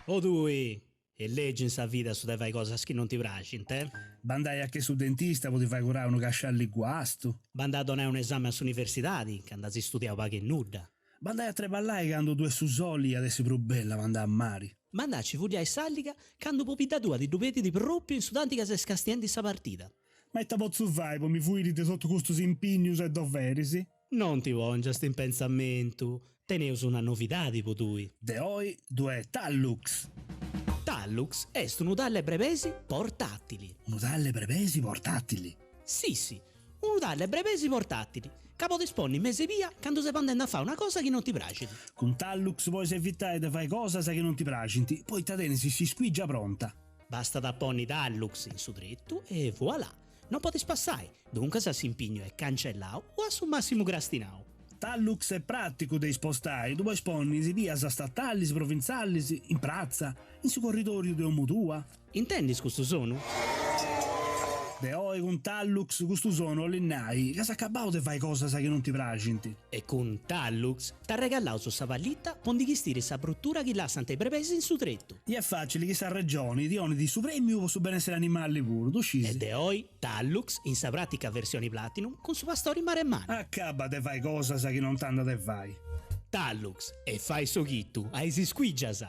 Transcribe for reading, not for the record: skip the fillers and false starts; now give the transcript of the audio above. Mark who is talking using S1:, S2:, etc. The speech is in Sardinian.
S1: O tui, est lègiu in sa vida su de fai cosas chi non ti praxint, eh?
S2: Bandai a che su dentista po ti fai curai unu cascialli guastu.
S1: Bandai a donai un'esami a s'universidadi, candu as istudiau pagu e nudda.
S2: Bandai a treballai candu ddu est su soli iat essi prus bellu a bandai a mari.
S1: Bandai a civulliai s'àliga candu pobidda tua ti ddu pedit pròpiu in su tanti ca ses castiendi sa partida.
S2: Ma ita potzu fai po mi fuiri de totu custus impìnnius e doveris?
S1: Non ti pòngiast in pentzamentu, teneus una novidadi po tui.
S2: De oi ddu est Tallux!
S1: Tallux est unu tall e brebesi portàtili.
S2: Unu tall e brebesi portàtili?
S1: Sissi, unu tall e brebesi portàtili, ca podis ponni in mes'e bia candu ses bandendi a fai una cosa chi non ti praxit.
S2: Cun Tallux pois evitai de fai cosas chi non ti praxint, poita tenis s'iscuìgia pronta.
S1: Bastat a ponni Tallux in su tretu e voilà! Non podis passai, duncas s'impignu est cancellau o a su massimu crastinau.
S2: Tallux est pràticu de ispostai, ddu pois ponni in is bias statalis, provintzalis, in pratza, in su corridòriu de 'omu tua.
S1: Intendis custu sonu?
S2: De oi cun Tallux custu sonu 'olit nai ca as acabau de fai cosas chi non ti praxint.
S1: E cun Tallux t'arregallaus sa pallita po ndi chistiri sa brutura chi lassant is brebeis in su tretu.
S2: I est facili chi sa Regioni ti 'onit su premiu po su benesseri animali puru, ddu scis?
S1: E de oi Tallux in sa pratica versioni Platinum cun su pastori maremmanu.
S2: Acaba de fai cosas chi non t'andat de fai.
S1: Tallux, e fai s'oghitu a is iscuigias!